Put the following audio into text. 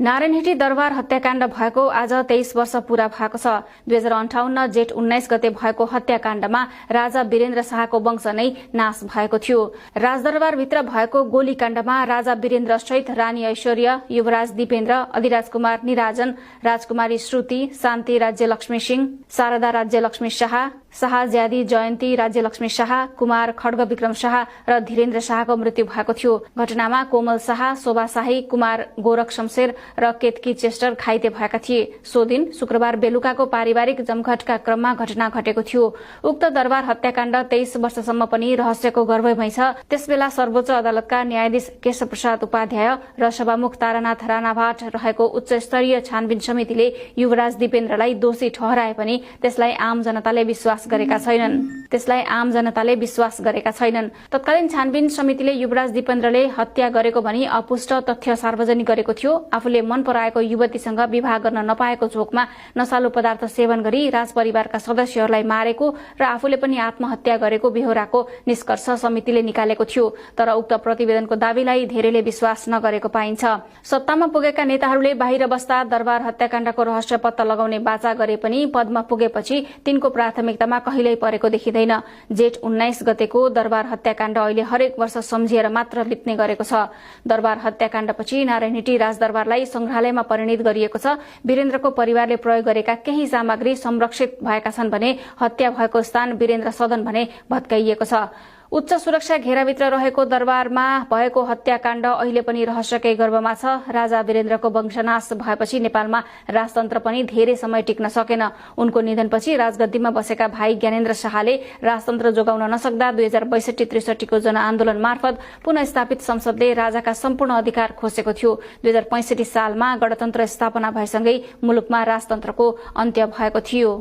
नारायणहिटी दरबार हत्याकाण्ड भएको आज 23 वर्ष पूरा भएको छ। 2058 जेठ 19 गते भएको हत्याकाण्डमा राजा वीरेन्द्र शाहको वंश नै नाश भएको थियो। राजदरबारभित्र भएको गोलीकाण्डमा राजा वीरेन्द्र सहित रानी ऐश्वर्य, युवराज दीपेन्द्र, अधिराज कुमार निराजन, राजकुमारी श्रुति, शान्ति राज्यलक्ष्मी सिंह, शारदा राज्यलक्ष्मी शाह, शाहज्यादी जयन्ती राज्यलक्ष्मी शाह, कुमार खड्ग विक्रम शाह र धीरेन्द्र शाहको मृत्यु भएको थियो। घटनामा कोमल शाह, शोभा शाही, कुमार गोरख शमशेर र केतकी चेस्टर घाइते भएका थिए। सो दिन शुक्रबार बेलुकाको पारिवारिक जमघटका क्रममा घटना घटेको थियो। उक्त दरबार हत्याकाण्ड 23 वर्षसम्म पनि रहस्यको गर्भमै छ। त्यसबेला सर्वोच्च अदालतका न्यायाधीश केशव प्रसाद उपाध्याय र सभामुख तारानाथ राणाभाट रहेको उच्च स्तरीय छानबिन समितिले युवराज दीपेन्द्रलाई दोषी ठहराए पनि त्यसलाई आम जनताले विश्वास गरेका छैनन्। तत्कालीन छानबिन समितिले युवराज दीपेन्द्रले हत्या गरेको भनी अपुष्ट तथ्य सार्वजनिक गरेको थियो। आफूले मन पराएको युवतीसँग विवाह गर्न नपाएको झोकमा नशालु पदार्थ सेवन गरी राजपरिवारका सदस्यहरूलाई मारेको र आफूले पनि आत्महत्या गरेको बेहोराको निष्कर्ष समितिले निकालेको थियो। तर उक्त प्रतिवेदनको दावीलाई धेरैले विश्वास नगरेको पाइन्छ। सत्तामा पुगेका नेताहरूले बाहिर बस्दा दरबार हत्याकाण्डको रहस्य पत्ता लगाउने बाचा गरे पनि पदमा पुगेपछि तिनको प्राथमिकतामा कहिल्यै परेको देखिँदैन। जेठ 19 गतेको दरबार हत्याकाण्ड अहिले हरेक वर्ष सम्झिएर मात्र बित्ने गरेको छ। दरबार हत्याकाण्डपछि नारायणहिटी राजदरबारलाई संग्रहालयमा परिणत गरिएको छ। वीरेन्द्रको परिवारले प्रयोग गरेका केही सामग्री संरक्षित भएका छन् भने हत्या भएको स्थान वीरेन्द्र सदन भने भत्काइएको छ। उच्च सुरक्षा घेराभित्र रहेको दरबारमा भएको हत्याकाण्ड अहिले पनि रहस्यकै गर्भमा छ। राजा वीरेन्द्रको वंशनाश भएपछि नेपालमा राजतन्त्र पनि धेरै समय टिक्न सकेन। उनको निधनपछि राजगद्दीमा बसेका भाइ ज्ञानेन्द्र शाहले राजतन्त्र जोगाउन नसक्दा 2062-63 को जनआन्दोलन मार्फत पुनः स्थापित संसदले राजाका सम्पूर्ण अधिकार खोसेको थियो। 2065 सालमा गणतन्त्र स्थापना भएसँगै मुलुकमा राजतन्त्रको अन्त्य भएको थियो।